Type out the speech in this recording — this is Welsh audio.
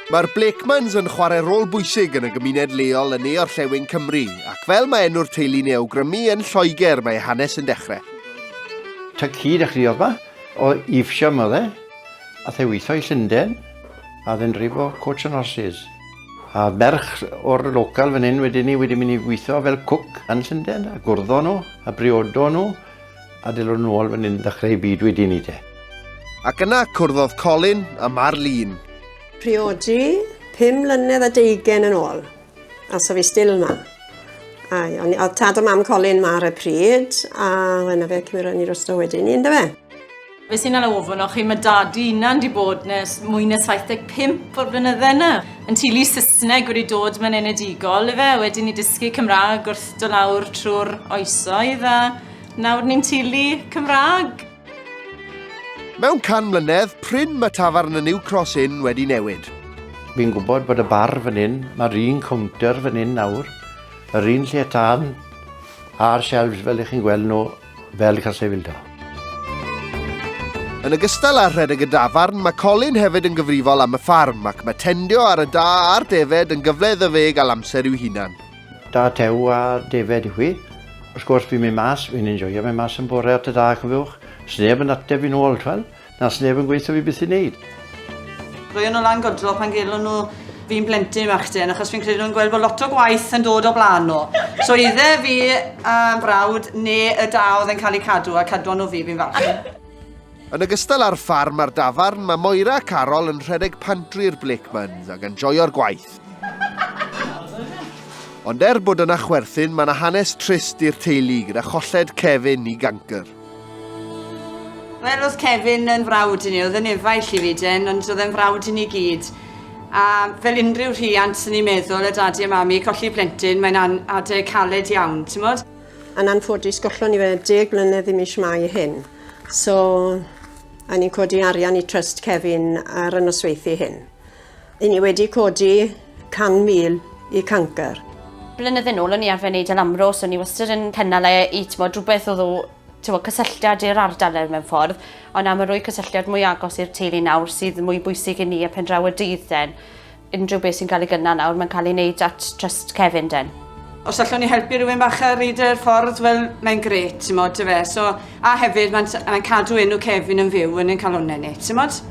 Mae'r Blakemans yn chwarae rôl bwysig yn y gymuned leol yn ne-orllewin Cymru, ac fel mae enw'r teulu'n ei awgrymu, yn Lloegr mae hanes yn dechrau. Tad-cu dechreuodd 'ma, o Evesham oedd e, ath e weithio i Llundain, a oedd e'n dreifo coach and horses. A merch o'r local fan hyn wedyn ni wedi mynd i weithio fel cook yn Llundain, a gwrddo nhw, a briodo nhw, A dylwn nôl fan hyn ddechrau ei byd wedyn ni te. Ac yna cwrddodd Colin a Marlene. Priodi 25 yn ôl, a so fi still 'ma. Ai, o'n i, oedd tad a mam Colin 'ma ar y pryd, a wel 'na fe, cymeron ni drosto wedyn 'ny, yndyfe? Fe sy'n ala ofyn o chi, mae dad i hunan di bod nes mwy na 75 o'r blynydde yna. Yn teulu Saesneg wedi dod mewn enedigol, ife, wedyn ni dysgu Cymraeg wrth dod lawr trwy'r oesoedd a nawr ni'n teulu Cymraeg. Mewn 100 mlynedd, prin mae tafarn y New Cross Inn wedi newid. Fi'n gwybod bod y bar fan hyn, mae'r un cownter fan hyn nawr, yr un lle tân a'r shelves fel ych chi'n gweld nhw fel Castle Vildo. Yn ogystal â rhedeg y dafarn, mae Colin hefyd yn gyfrifol am y ffarm ac mae tendio ar y da a'r defed yn gyfle iddo fe gael amser i'w hunan. Da tew a defed i chwi. Wrth gwrs, fi'n mynd mas, fi'n enjoio mynd mas yn bore at y da, cofiwch. Sneb yn ateb fi'n ôl, twel. Na sneb yn gweithio fi beth i wneud. Roion nhw lan godro pan gelon nhw fi'n blentyn fachgen, achos fi'n credu nhw'n gweld bod lot o gwaith yn dod o blaen nhw. So idde fi a brawd neu y da oedd yn cael eu cadw, a cadwon nhw fi, fi'n falch. Yn ogystal â'r ffarm a'r dafarn, mae Moira a Carol yn rhedeg pantri'r Blakemans ac yn joio'r gwaith. Ond er bod yna chwerthin, mae yna hanes trist i'r teulu gyda cholled Kevin i gancr. Wel, oedd Kevin yn frawd i ni, oedd yn efaill i fi, Jen, ond oedd e'n frawd i ni gyd. A fel unrhyw rhiant sy'n ni'n meddwl, y dadi a mami, colli plentyn, mae'n adeg caled iawn, ti'n modd? Yn anffodus, gollon ni fe 10 blynedd i mis Mai hyn. So, a ni'n codi arian i Trust Kevin ar y nosweithi hyn. I ni wedi codi 100,000 i cancr. Blynydde nôl o'n i arfer neud y Lambros, o'n i wastad yn cynnal e i t'mod rhywbeth oedd o t'mo' cysylltiad i'r ardal e mewn ffordd, ond nawr ma' rhoi cysylltiad mwy agos i'r teulu nawr sydd mwy bwysig i ni a pen draw y dydd den. Unrhyw beth sy'n cael ei gynnal nawr mae'n cael ei wneud at Trust Kevin den. Os allwn ni helpu rhywun bach ar hyd yr ffordd, wel, mae'n grêt, ti'n modd, dyfe. So, a hefyd, mae'n mae cadw enw Kevin yn fyw yn ein calonnau ni, ti'n modd?